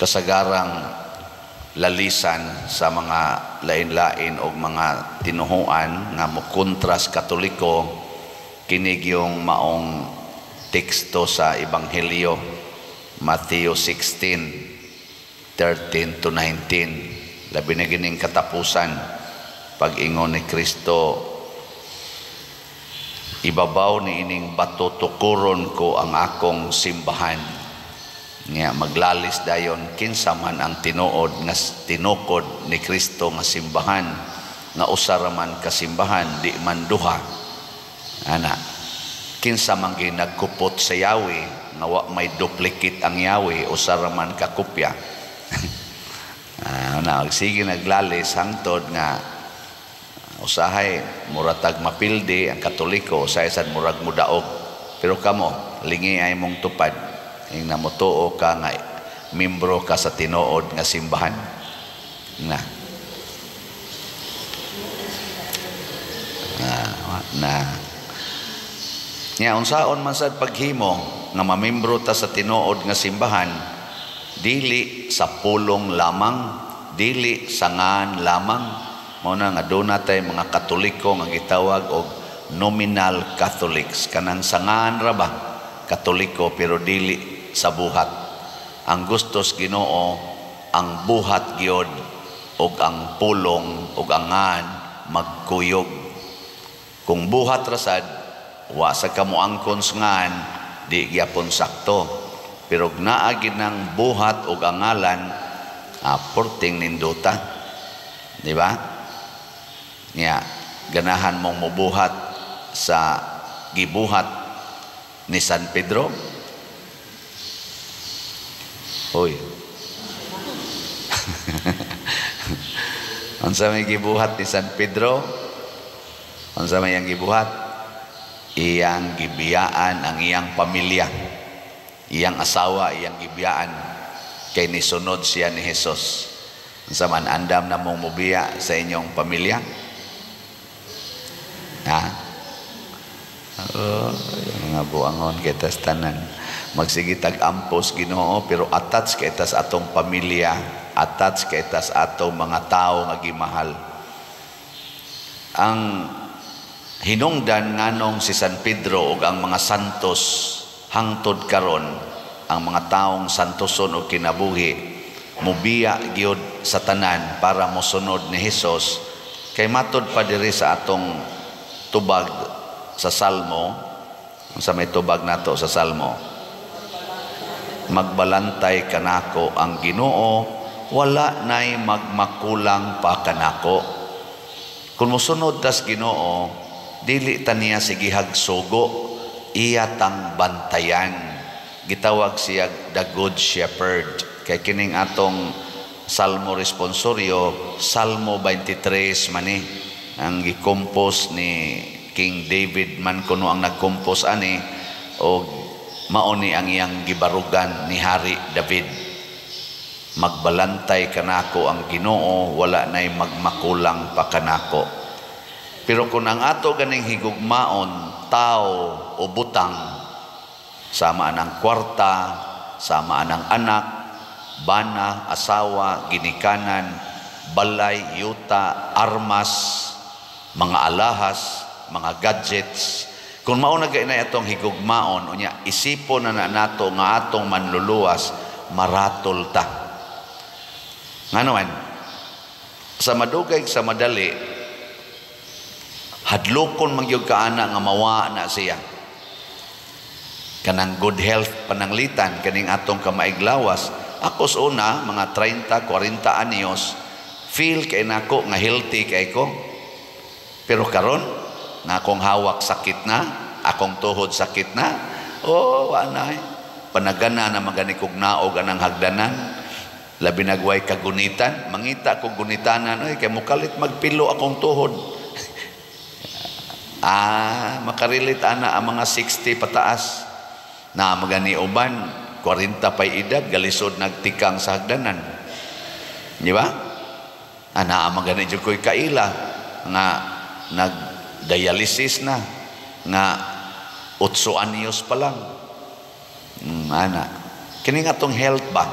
Kasagarang lalisan sa mga lain-lain og mga tinuhuan nga mokontra sa Katoliko, kini yung maong teksto sa Ebanghelyo, Matthew 16:13 to 19, labi na gining katapusan, pag-ingon ni Kristo, "Ibabaw ni ining bato tukuron ko ang akong simbahan." Nga maglalis dayon, kinsa man ang tinuod nga tinukod ni Kristo nga simbahan, nga usa ra man ka simbahan, di man duha, ana? Kinsa man gyud nagkupot sa yawi nga wa may duplicate ang yawi, usa ra man ka kopya? Na sige, naglalis hangtod nga usahay muratag mapildi ang Katoliko, usahay sad murag mudaog. Pero kamo, lingi ay mong tupad ing namutuo ka nga membro ka sa tinuod nga simbahan na na, na. Nya unsaon man sad paghimo nga mamembro ta sa tinuod nga simbahan? Dili sa pulong lamang, dili sa ngan lamang. Mao na nga doon natay mga Katoliko nga gitawag og nominal Catholics, kanang sangan ra ba Katoliko pero dili sa buhat. Ang gustos Ginoo, ang buhat gyud og ang pulong og ang ngan magkuyog. Kung buhat ra sad, wa sa kamuangkon sa ngan, di gyapon sakto. Pero naa gid ng buhat og ang ngalan, porting nindota. Di ba? Nya ganahan mong mubuhat sa gibuhat ni San Pedro? Hoy. Unsa may gibuhat ni San Pedro? Unsa may iyang gibuhat? Iyang gibiyaan ang iyang pamilya. Iyang asawa, iyang gibiyaan kay nisunod siya ni Jesus. Unsa man, andam na mong mubiya sa inyong pamilya? Ha? Oh, mga buangon kay tas tanan. Magsige tag ampos Ginoo, pero attach kay tas atong pamilya, attach kay tas atong mga tawo nga gimahal. Ang hinungdan nganong si San Pedro ug ang mga santos hangtod karon, ang mga taong santoson og kinabuhi, mubiya gyud sa tanan para mosunod ni Hesus, kay matod pa diri sa atong tubag sa Salmo. Sa may tubag nato sa Salmo, "Magbalantay kanako ang Ginoo, wala nay magmakulang pa kanako." Kung mosunod tas Ginoo, dili ta niya sigihag sugo, iya tang bantayan. Gitawag siya the Good Shepherd. Kay kining atong Salmo responsorio, Salmo 23 mani ang gikompose ni King David man kuno ang nagkompose ani, og mao ni ang iyang gibarugan ni Hari David. "Magbalantay kanako ang Ginoo, wala nay magmakulang pa kanako." Pero kung ang ato ganing higugmaon tao o butang, sama ang kwarta, sama ang anak, bana, asawa, ginikanan, balay, yuta, armas, mga alahas, mga gadgets, kung mao na gay atong higugmaon, unya isipon na nato nga atong manluluwas, maratol ta. Ngano man, sa madugay sa madali, hadlokon man gyud ka ana nga mawa na siya. Kanang good health pananglitan, kaning atong kamaiglawas. Ako sa una, mga 30, 40 anyos, feel kay nako nga healthy kay ko. Pero karon, na akong hawak sakit na, akong tuhod sakit na, oh, wa na. Panagana na magani kog naog anang hagdanan, labi nagway kagunitan, mangita kog gunitanan, oy, kay mukalit magpilo akong tuhod. Makarelate ana ang mga 60 pataas. Na magani uban 40 pay edad galisod nagtikang sa hagdanan. Di ba? Ana magani jud ko'y kaila nga nag-dialysis na nga 8 anyos pa lang. Ana. Kini nga tong health ba?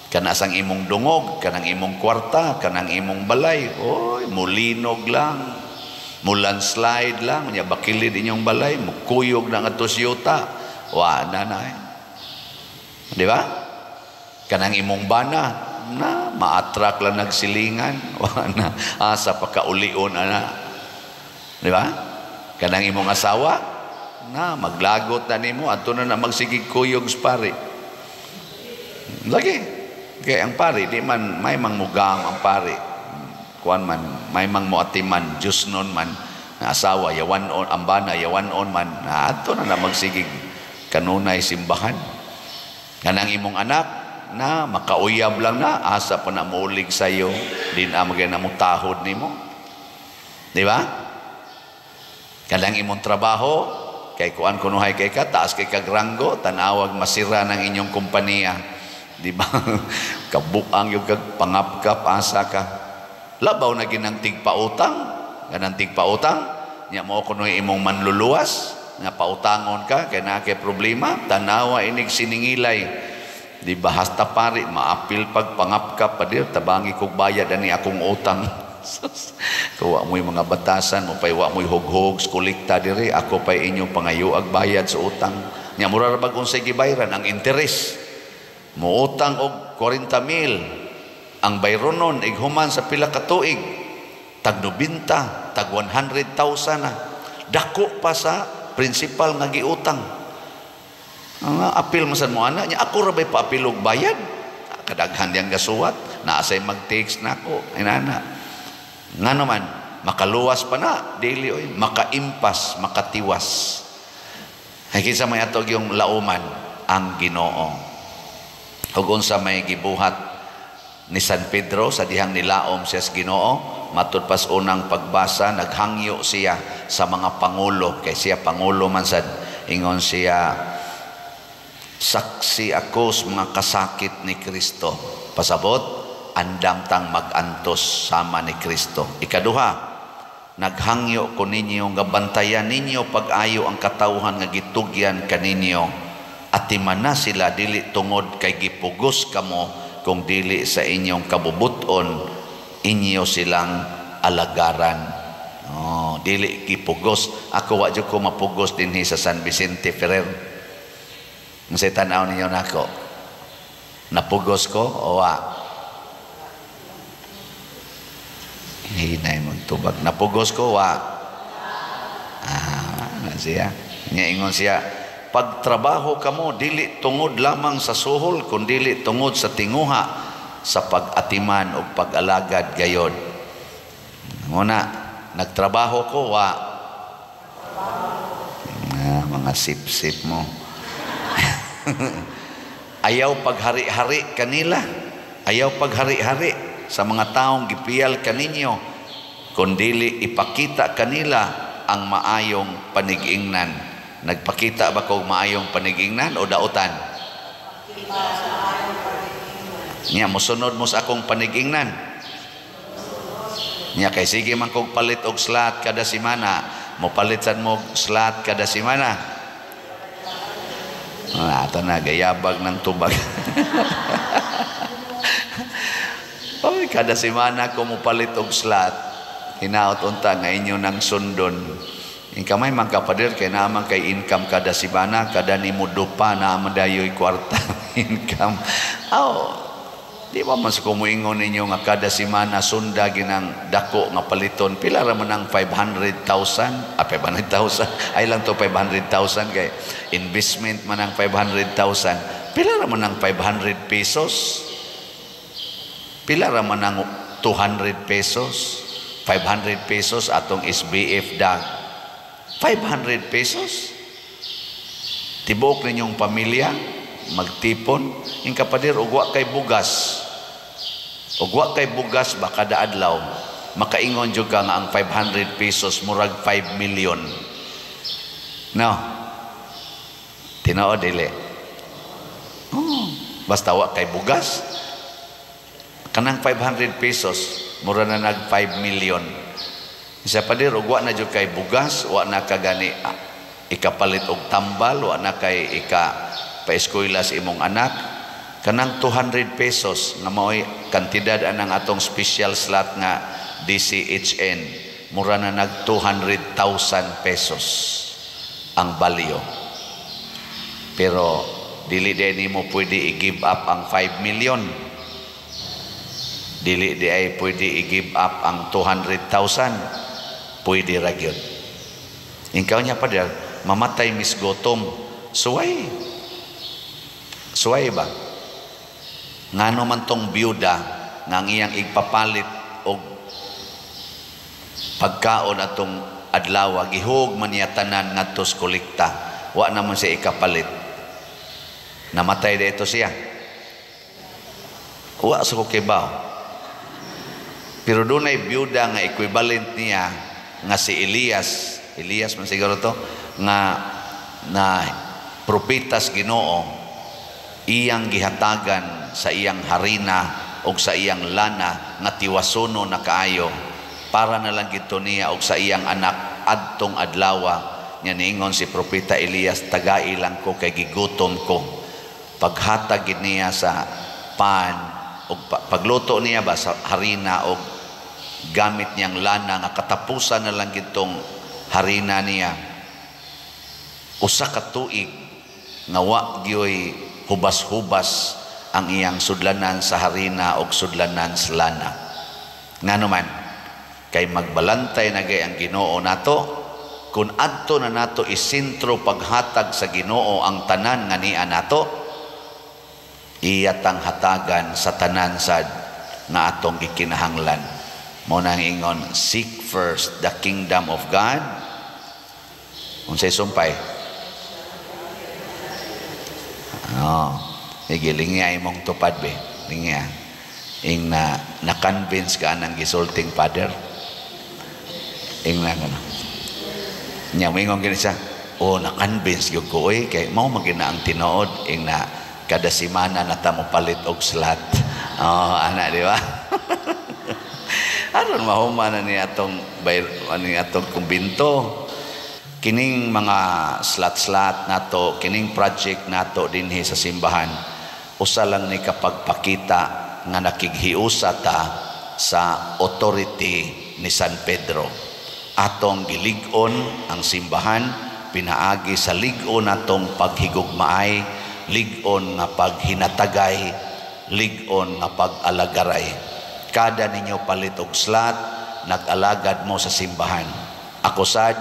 Kana sang imong dungog, kanang imong kwarta, kanang imong balay, oy, mulinog lang. Mulandslide lang, nya bakilid inyong balay, mukuyog na ngadto sa yuta. Wa na na eh. Di ba? Kanang imong bana, na maatrak lang nagsilingan, wa na asa pagkaulion ana. Di ba? Kanang imong asawa, na maglagot na nimo adto na na magsigig kuyog sa pari. Lagi. Kay ang pari di man may mangmugam ang pari. Kuan man, may mang moatiman, Diyos nun man, na asawa yawan on ang bana yawan on man, na adto na na magsigig kanunay simbahan. Kanang imong anak na makauyab lang na asa pa na muulig sayo, di na magay na mutahod nimo. Di ba? Kanang imong trabaho kay kuan kunuhay kay ka, taas kay kag ranggo, tanawag masira ng inyong kompanya. Di ba? Kabuang yung kag pangapkap asa ka. Labaw na ginang tigpautang, ganang tigpautang, nya mo kunoy imong manluluwas, nga pautangon ka kay naa kay problema, tanawa inig siningilay. Di ba hasta pari maapil pag pangapkap pa dir, tabangi kog bayad ani akong utang. Kuwa mo'y mga batasan mo pay wa mo'y hughog kolekta diri, ako pay inyong pangayo ag bayad sa utang. Nya mura ra bag unsay gibayran ang interes. Muutang og 40 mil ang bayronon ighuman sa pila ka tuig tag 90, tag 100,000 na. Dako pa sa principal nga giutang. Ang apil man sad mo ana nya, ako ra bay paapil og bayad. Kadaghan diyang gasuwat, naa say mag-text nako inana. Ngano man makaluwas pa na dili oy, makaimpas, makatiwas. Ay kinsa may ato yung lauman ang Ginoo. Ug unsa may gibuhat ni San Pedro sa dihang nilaom siya sa Ginoo, matud pas unang pagbasa, naghangyo siya sa mga pangulo, kay siya pangulo man sad. Ingon siya, saksi ako sa mga kasakit ni Kristo. Pasabot, andam tang magantos sama ni Kristo. Ikaduha, naghangyo ko ninyo nga bantayan ninyo pag-ayo ang katawhan nga gitugyan kaninyo. Atiman na sila dili tungod kay gipugos kamo, kung dili sa inyong kabubuton inyo silang alagaran. Oh, dili gipugos. Ako wa jud ko mapugos dinhi sa San Vicente Ferrer. Unsay tan-aw ninyo nako? Napugos ko o wa? Hinay magtubag. Napugos ko wa? Ah, na siya. Nya ingon siya, pagtrabaho kamo dili tungod lamang sa suhol, kun dili tungod sa tinguha sa pag-atiman o pag-alagad gayod. Nguna, nagtrabaho ko wa? Ah, mga sip-sip mo. Ayaw paghari-hari kanila. Ayaw paghari-hari sa mga taong gipiyal kaninyo, kun dili ipakita kanila ang maayong panigingnan. Nagpakita ba kog maayong panigingnan o dautan? Nya mosunod mo sa akong panigingnan. Nya kay sige man kog palit og slot kada semana, mopalit sad mo slot kada semana. Ah, ato na gayabag ng tubag. Oy, kada semana ko mopalit og slot, hinaot unta nga inyo nang sundon. In kamay man kapader kay naaman kay income kada semana, kada nimo dupa naaman dayoy kwarta income. Aw, di ba mas kumuingon ninyo nga kada semana sunda ginang dako nga paliton, pila ra man ang 500,000? Ah, 500,000 ay lang to, 500,000 kay investment man ang 500,000. Pila ra man ang 500 pesos? Pila ra man ang 200 pesos? 500 pesos atong SBF dag. 500 pesos? Tibuok ninyong pamilya magtipon ing kapadir og wa kay bugas. Og wa kay bugas ba kada adlaw, makaingon jud ka nga ang 500 pesos murag 5 million. No. Tinuod dili. Oh, basta wa kay bugas. Kanang 500 pesos mura na nag 5 million. Isa pa dir og wa na jud kay bugas, wa na ka gani ikapalit og tambal, wa na kay ika paeskwela sa imong anak. Kanang 200 pesos nga mao'y kantidad anang atong special slot nga DCHN, mura na nag 200,000 pesos ang value. Pero dili diay nimo pwede i-give up ang 5 million. Dili diay pwede i-give up ang 200,000. Pwede ra gyud. Ikaw niya pa, mamatay mis gutom. Suway. Suway ba? Ngano man tong byuda nga ang iyang igpapalit og pagkaon atong adlaw, gihug man niya tanan ngadto sa kolekta, wa naman siya ikapalit? Namatay dito siya? Wa sa ko kibaw, pero dunay byuda nga equivalent niya nga si Elias. Elias man siguro to nga na propetas Ginoo. Iyang gihatagan sa iyang harina og sa iyang lana nga tiwasono na kaayo para na lang gito niya og sa iyang anak adtong adlawa. Nya niingon si propeta Elias, "Tagai lang ko kay gigutom ko." Paghatag gid niya sa pan og pagluto niya ba sa harina og gamit niyang lana nga katapusan na lang gitong harina niya, 1 ka tuig nga wa gyoy hubas-hubas ang iyang sudlanan sa harina og sudlanan sa lana. Ngano man? Kay magbalantay na gay ang Ginoo nato kung adto na nato isentro paghatag sa Ginoo ang tanan nga niya nato, iya tang hatagan sa tanan sad nga atong gikinahanglan. Mo nang ingon, "Seek first the kingdom of God." Unsay sumpay? Oh, sige, lingya imong tupad be. Lingya. Ing na na-convince ka anang gisulting father. Ing na ano. Nya moingon gini siya. "Oh, na-convince gyud ko oy, kay mao man gyud na ang tinuod." Ing na kada semana na ta mo palit og slot. Oh, ana, di ba? Aron mahuman na ni atong bayr ani atong kumbinto. Kining mga slot-slot nato, kining project nato dinhi sa simbahan, usa lang ni kapagpakita nga nakighiusa ta sa authority ni San Pedro. Atong gilig-on ang simbahan pinaagi sa lig-on natong paghigugmaay, lig-on nga paghinatagay, lig-on nga pag-alagaray. Kada ninyo palit og slot, nag-alagad mo sa simbahan. Ako sad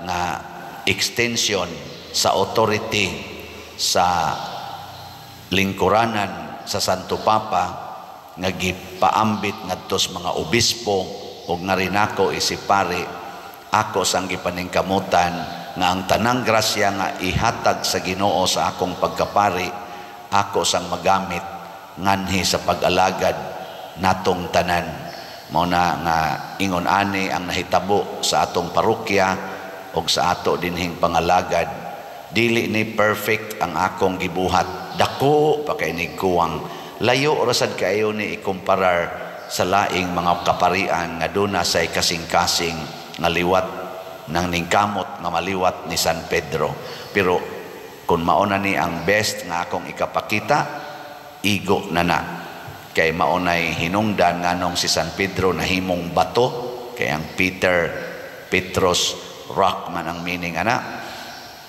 nga extension sa authority sa lingkuranan sa Santo Papa nga gipaambit ngadto sa mga obispo ug nga rin ako isip pari, ako sang gipaningkamutan nga ang tanang grasya nga ihatag sa Ginoo sa akong pagkapari, ako sang magamit nganhi sa pag-alagad natong tanan. Mao na nga ingon ani ang nahitabo sa atong parokya ug sa ato dinhing pangalagad. Dili ni perfect ang akong gibuhat, dako pa kay ni kuwang, layo ra sad kaayo ni ikumparar sa laing mga kaparian nga duna say kasing-kasing nga liwat nang ningkamot nga maliwat ni San Pedro. Pero kung mao na ni ang best nga akong ikapakita, igo na na, kay mao nay hinungdan nganong si San Pedro nahimong bato, kay ang Peter, Petros, rock man ang meaning ana.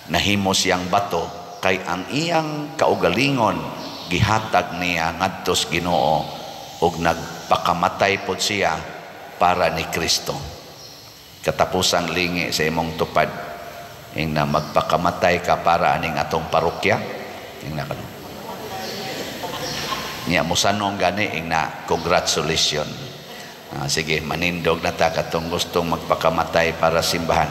Nahimo siyang bato kay ang iyang kaugalingon gihatag niya ngadto sa Ginoo ug nagpakamatay pod siya para ni Kristo. Katapusang lingi sa imong tupad. Ing na magpakamatay ka para aning atong parokya. Ing na kano. Niya musanong gani, ing na congratulations. Sige, manindog na ta katong gustong magpakamatay para simbahan.